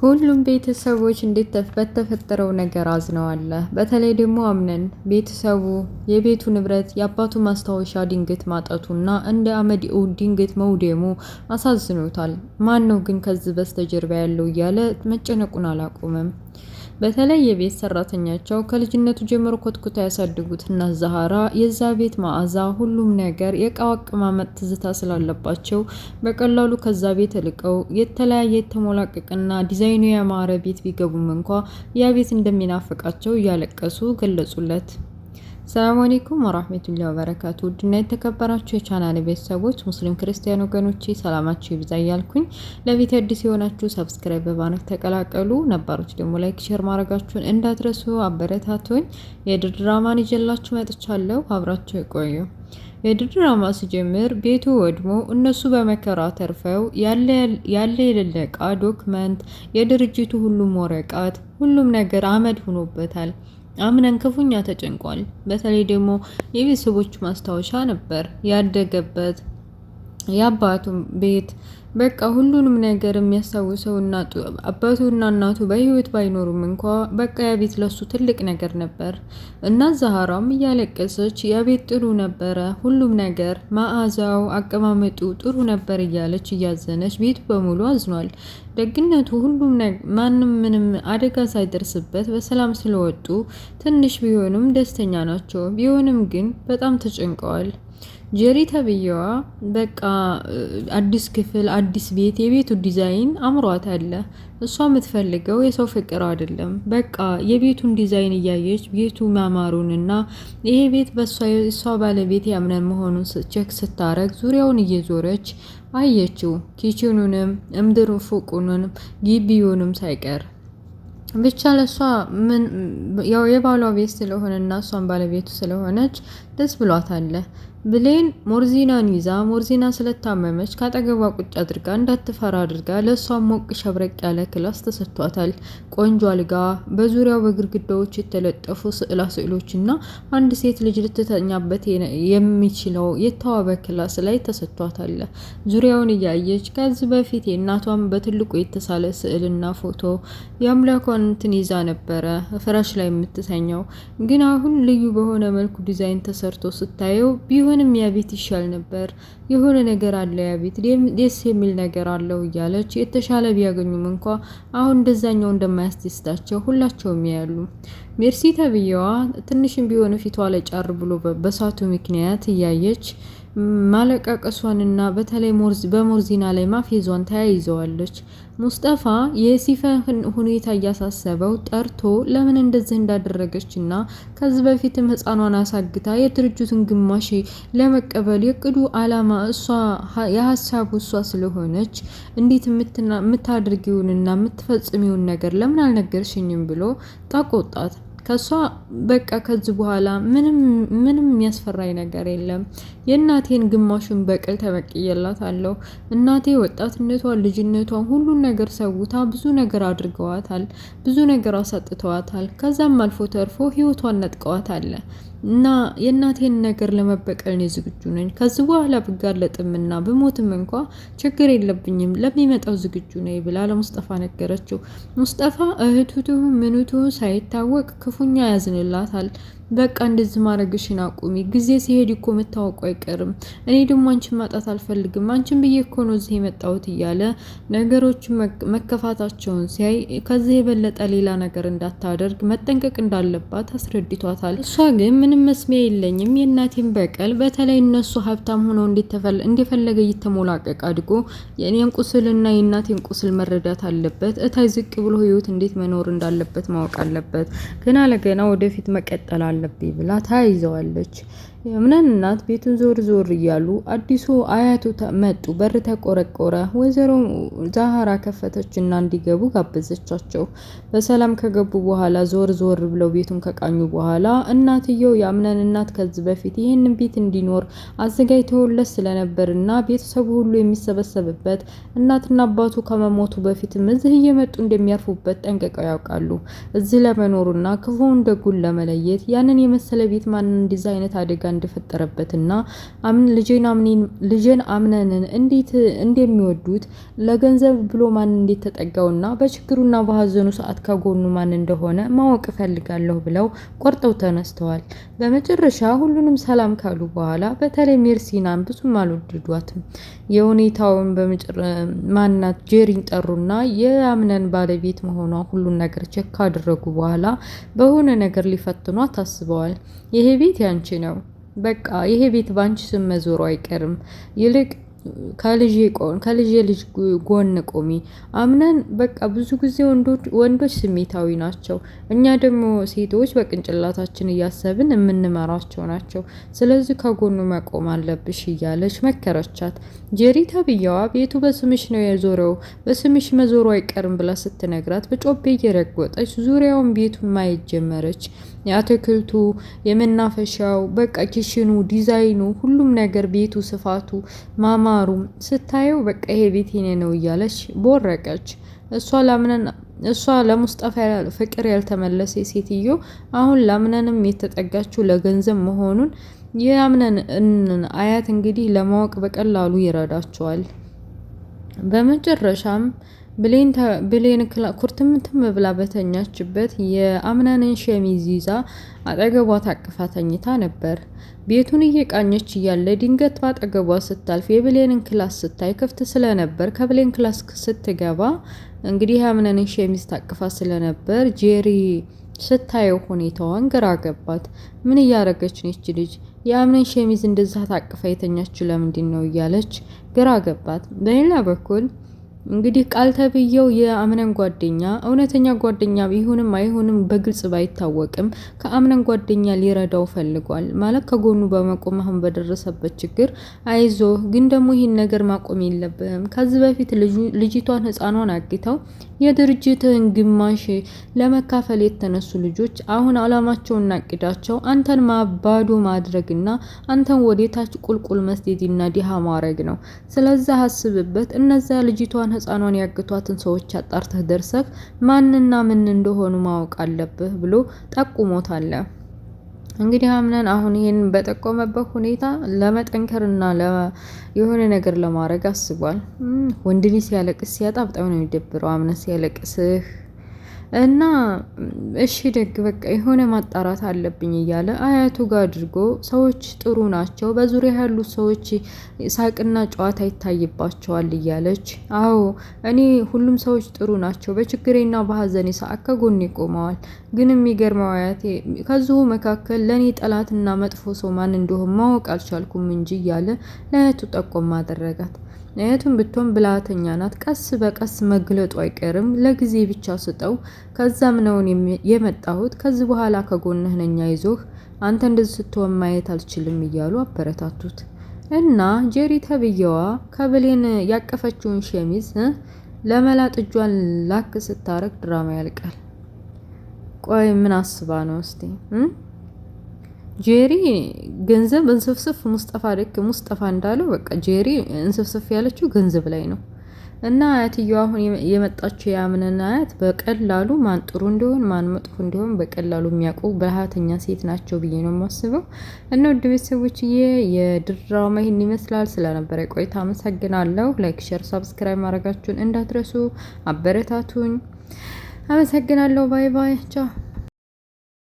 ሁሉም ቤተሰቦች እንዴት በተፈጠረው ነገር አዝነዋል። በተለይ ደግሞ አምነን ቤተሰቡ የቤቱ ንብረት የአባቱ ማስታወሻ ድንገት ማጣቱና እንደ አመድ ድንገት መውደሙ አሳዝኖታል። ማን ነው ግን ከዚህ በስተጀርባ ያለው እያለ መጨነቁን አላቆመም። በተለይ የቤት ሰራተኛቸው ከልጅነቱ ጀምሮ ኮትኩታ ያሳድጉት እና ዛሃራ የዛ ቤት መዓዛ፣ ሁሉም ነገር የእቃው አቀማመጥ ትዝታ ስላለባቸው በቀላሉ ከዛ ቤት ልቀው የተለያየ የተሞላቀቅና ዲዛይኑ ያማረ ቤት ቢገቡም እንኳ ያ ቤት እንደሚናፍቃቸው እያለቀሱ ገለጹለት። ሰላም አለይኩም ወራህመቱላሂ ወበረካቱ። ውድና የተከበራችሁ የቻናል ቤተሰቦች ሙስሊም ክርስቲያን ወገኖቼ ሰላማችሁ ይብዛ እያልኩኝ ለቤት አዲስ የሆናችሁ subscribe በማድረግ ተቀላቀሉ። ነባሮች ደግሞ like፣ share ማድረጋችሁን እንዳትረሱ አበረታቱኝ። የድር ድራማን ይዤላችሁ መጥቻለሁ። አብራችሁ ይቆዩ። የድር ድራማ ሲጀምር ቤቱ ወድሞ እነሱ በመከራ ተርፈው ያለ የሌለ እቃ፣ document፣ የድርጅቱ ሁሉም ወረቀት፣ ሁሉም ነገር አመድ ሆኖበታል። አምነን ክፉኛ ተጨንቋል። በተለይ ደግሞ የቤተሰቦቹ ማስታወሻ ነበር ያደገበት የአባቱ ቤት በቃ ሁሉንም ነገር የሚያስታውሰው እናቱ አባቱና እናቱ በህይወት ባይኖሩም እንኳ በቃ ያ ቤት ለሱ ትልቅ ነገር ነበር እና ዛሃራም እያለቀሰች ያ ቤት ጥሩ ነበረ፣ ሁሉም ነገር መዓዛው፣ አቀማመጡ ጥሩ ነበር እያለች እያዘነች ቤቱ በሙሉ አዝኗል። ደግነቱ ሁሉም ማንም ምንም አደጋ ሳይደርስበት በሰላም ስለወጡ ትንሽ ቢሆንም ደስተኛ ናቸው። ቢሆንም ግን በጣም ተጨንቀዋል። ጀሪ ተብዬዋ በቃ አዲስ ክፍል አዲስ ቤት የቤቱ ዲዛይን አምሯት አለ። እሷ የምትፈልገው የሰው ፍቅር አይደለም። በቃ የቤቱን ዲዛይን እያየች ቤቱ ማማሩንና ይሄ ቤት በእሷ እሷ ባለቤት ያምነን መሆኑን check ስታረግ ዙሪያውን እየዞረች አየችው። kitchen ኑንም እምድሩ ፎቁንም ግቢውንም ሳይቀር ብቻ ለእሷ ምን ያው የባሏ ቤት ስለሆነ እና እሷን ባለቤቱ ስለሆነች ደስ ብሏታል። ብሌን ሞርዚናን ይዛ ሞርዚና ስለታመመች ካጠገቧ ቁጭ አድርጋ እንዳትፈራ አድርጋ ለእሷ ሞቅ ሸብረቅ ያለ class ተሰጥቷታል። ቆንጆ አልጋ፣ በዙሪያው በግድግዳዎች የተለጠፉ ስዕላ ስዕሎች እና አንድ ሴት ልጅ ልትተኛበት የሚችለው የተዋበ class ላይ ተሰጥቷታል። ዙሪያውን እያየች ከዚህ በፊት የእናቷን በትልቁ የተሳለ ስዕልና ፎቶ የአምላኳን እንትን ይዛ ነበረ ፍራሽ ላይ የምትተኛው። ግን አሁን ልዩ በሆነ መልኩ ዲዛይን ተሰርቶ ስታየው ቢሆንም ያ ቤት ይሻል ነበር፣ የሆነ ነገር አለ ያ ቤት ደስ የሚል ነገር አለው እያለች የተሻለ ቢያገኙም እንኳ አሁን እንደዛኛው እንደማያስደስታቸው ሁላቸውም ያያሉ። ሜርሲ ተብዬዋ ትንሽም ቢሆን ፊቷ ላይ ጫር ብሎ በሳቱ ምክንያት እያየች ማለቃቀሷንና በተለይ በሞርዚና ላይ ማፌዟን ተያይዘዋለች። ሙስጠፋ የሲፈን ሁኔታ እያሳሰበው ጠርቶ ለምን እንደዚህ እንዳደረገችና ከዚህ በፊትም ሕፃኗን አሳግታ የድርጅቱን ግማሽ ለመቀበል የቅዱ ዓላማ እሷ የሀሳቡ እሷ ስለሆነች እንዴት የምታደርጊውንና የምትፈጽሚውን ነገር ለምን አልነገርሽኝም ብሎ ተቆጣት። ከሷ በቃ ከዚህ በኋላ ምንም ምንም የሚያስፈራኝ ነገር የለም። የእናቴን ግማሹን በቀል ተበቅዬላታለሁ። እናቴ ወጣትነቷን፣ ልጅነቷን ሁሉን ነገር ሰውታ ብዙ ነገር አድርገዋታል። ብዙ ነገር አሳጥተዋታል። ከዛም አልፎ ተርፎ ህይወቷን ነጥቀዋታል። እና የእናቴን ነገር ለመበቀል እኔ ዝግጁ ነኝ። ከዚህ በኋላ ብጋለጥምና ብሞትም እንኳ ችግር የለብኝም፣ ለሚመጣው ዝግጁ ነኝ ብላ ለሙስጠፋ ነገረችው። ሙስጠፋ እህቱ ትሁን ምኑ ትሁን ሳይታወቅ ክፉኛ ያዝንላታል። በቃ እንደዚህ ማድረግሽን አቁሚ፣ ጊዜ ሲሄድ እኮ መታወቁ አይቀርም። እኔ ደግሞ አንቺን ማጣት አልፈልግም፣ አንቺን ብዬ እኮ ነው እዚህ የመጣሁት እያለ ነገሮቹ መከፋታቸውን ሲያይ ከዚህ የበለጠ ሌላ ነገር እንዳታደርግ መጠንቀቅ እንዳለባት አስረድቷታል። እሷ ግን ምንም መስሚያ የለኝም፣ የእናቴን በቀል በተለይ እነሱ ሀብታም ሆነው እንደፈለገ እየተሞላቀቅ አድጎ የእኔን ቁስልና የእናቴን ቁስል መረዳት አለበት። እታይ ዝቅ ብሎ ህይወት እንዴት መኖር እንዳለበት ማወቅ አለበት። ገና ለገና ወደፊት መቀጠል አለብኝ ብላ ተያይዘዋለች። የእምነን እናት ቤቱን ዞር ዞር እያሉ አዲሱ አያቱ መጡ። በር ተቆረቆረ። ወይዘሮ ዛሃራ ከፈተችና እንዲገቡ ጋበዘቻቸው። በሰላም ከገቡ በኋላ ዞር ዞር ብለው ቤቱን ከቃኙ በኋላ እናትየው የአምነን እናት ከዚህ በፊት ይህንን ቤት እንዲኖር አዘጋጅተውለት ስለነበርና ቤተሰቡ ሁሉ የሚሰበሰብበት እናትና አባቱ ከመሞቱ በፊትም እዚህ እየመጡ እንደሚያርፉበት ጠንቅቀው ያውቃሉ። እዚህ ለመኖሩና ክፉውን ደጉን ለመለየት ያንን የመሰለ ቤት ማን እንደዚህ አይነት አደጋ እንደፈጠረበትና ልጄን አምነንን እንዴት እንደሚወዱት፣ ለገንዘብ ብሎ ማን እንዴት ተጠጋውና በችግሩና በሀዘኑ ሰዓት ከጎኑ ማን እንደሆነ ማወቅ እፈልጋለሁ ብለው ቆርጠው ተነስተዋል። በመጨረሻ ሁሉንም ሰላም ካሉ በኋላ በተለይ ሜርሲናን ብዙም አልወደዷትም። የሁኔታውን ማናት ጄሪን ጠሩና የአምነን ባለቤት መሆኗ ሁሉን ነገር check ካደረጉ በኋላ በሆነ ነገር ሊፈትኗት ታስበዋል። ይሄ ቤት ያንቺ ነው፣ በቃ ይሄ ቤት ባንቺ ስም መዞሩ አይቀርም። ይልቅ ከልጄ ልጅ ጎን ቆሚ። አምነን በቃ ብዙ ጊዜ ወንዶች ስሜታዊ ናቸው። እኛ ደግሞ ሴቶች በቅንጭላታችን እያሰብን የምንመራቸው ናቸው። ስለዚህ ከጎኑ መቆም አለብሽ እያለች መከረቻት። ጄሪ ተብያዋ ቤቱ በስምሽ ነው የዞረው፣ በስምሽ መዞሩ አይቀርም ብላ ስትነግራት በጮቤ እየረጎጠች ዙሪያውን ቤቱን ማየት ጀመረች። የአትክልቱ፣ የመናፈሻው፣ በቃ kitchen ኑ፣ ዲዛይኑ፣ ሁሉም ነገር ቤቱ፣ ስፋቱ፣ ማማሩ ስታየው በቃ ይሄ ቤት የኔ ነው እያለች ቦረቀች። እሷ ለሙስጠፋ ፍቅር ያልተመለሰ ሴትዮ አሁን ላምነንም የተጠጋችው ለገንዘብ መሆኑን የአምነን አያት እንግዲህ ለማወቅ በቀላሉ ይረዳቸዋል። በመጨረሻም ብሌን ኩርትምትም ብላ በተኛችበት የአምናንን ሸሚዝ ይዛ አጠገቧ ታቅፋ ተኝታ ነበር። ቤቱን እየቃኘች እያለ ድንገት በአጠገቧ ስታልፍ የብሌንን class ስታይ ክፍት ስለነበር ከብሌን class ስትገባ እንግዲህ የአምናንን ሸሚዝ ታቅፋ ስለነበር ጄሪ ስታየው ሁኔታዋን ግራ ገባት። ምን እያረገች ነው ይች ልጅ? የአምነን ሸሚዝ እንደዛ ታቅፋ የተኛችው ለምንድን ነው እያለች ግራ ገባት። በሌላ በኩል እንግዲህ ቃል ተብዬው የአምነን ጓደኛ እውነተኛ ጓደኛ ቢሆንም አይሆንም በግልጽ ባይታወቅም ከአምነን ጓደኛ ሊረዳው ፈልጓል። ማለት ከጎኑ በመቆም አሁን በደረሰበት ችግር አይዞ፣ ግን ደግሞ ይህን ነገር ማቆም የለብህም። ከዚህ በፊት ልጅቷን ህፃኗን አግተው የድርጅትህን ግማሽ ለመካፈል የተነሱ ልጆች አሁን አላማቸውና እቅዳቸው አንተን ባዶ ማድረግና አንተን ወደታች ቁልቁል መስደድና ድሃ ማድረግ ነው። ስለዛ አስብበት። እነዛ ልጅቷን ህፃኗን ያግቷትን ሰዎች አጣርተህ ደርሰህ ማንና ምን እንደሆኑ ማወቅ አለብህ ብሎ ጠቁሞታል። እንግዲህ አምነን አሁን ይሄን በጠቆመበት ሁኔታ ለመጠንከርና የሆነ ነገር ለማድረግ አስቧል። ወንድ ልጅ ሲያለቅስ ሲያጣ በጣም ነው የሚደብረው። አምነን ሲያለቅስህ እና እሺ ደግ በቃ የሆነ ማጣራት አለብኝ እያለ አያቱ ጋር አድርጎ ሰዎች ጥሩ ናቸው፣ በዙሪያ ያሉ ሰዎች ሳቅና ጨዋታ ይታይባቸዋል እያለች፣ አዎ እኔ ሁሉም ሰዎች ጥሩ ናቸው፣ በችግሬና በሀዘኔ ሰዓት ከጎኔ ቆመዋል። ግን የሚገርመው አያቴ ከዚሁ መካከል ለእኔ ጠላትና መጥፎ ሰው ማን እንደሆን ማወቅ አልቻልኩም እንጂ እያለ ለአያቱ ጠቆም አደረጋት። አያቱም ብትሆን ብልሃተኛ ናት። ቀስ በቀስ መግለጡ አይቀርም። ለጊዜ ብቻ ስጠው። ከዛም ነውን የመጣሁት፣ ከዚህ በኋላ ከጎንህ ነኝ፣ አይዞህ፣ አንተ እንደዚህ ስትሆን ማየት አልችልም እያሉ አበረታቱት። እና ጄሪ ተብዬዋ ከብሌን ያቀፈችውን ሸሚዝ ለመላጥ እጇን ላክ ስታረግ ድራማ ያልቃል። ቆይ ምን አስባ ነው እስቲ? ጄሪ ገንዘብ እንስፍስፍ ሙስጠፋ ልክ ሙስጠፋ እንዳለው በቃ ጄሪ እንስፍስፍ ያለችው ገንዘብ ላይ ነው። እና አያትየዋ አሁን የመጣችው የአምነን አያት በቀላሉ ማን ጥሩ እንደሆን ማን መጥፎ እንደሆን በቀላሉ የሚያውቁ ብልሃተኛ ሴት ናቸው ብዬ ነው የማስበው። እና ውድ ቤተሰቦችዬ የድራማ ይህን ይመስላል። ስለነበረ ቆይታ አመሰግናለሁ። Like፣ share፣ subscribe ማድረጋችሁን እንዳትረሱ። አበረታቱኝ። አመሰግናለሁ። Bye bye። ቻው።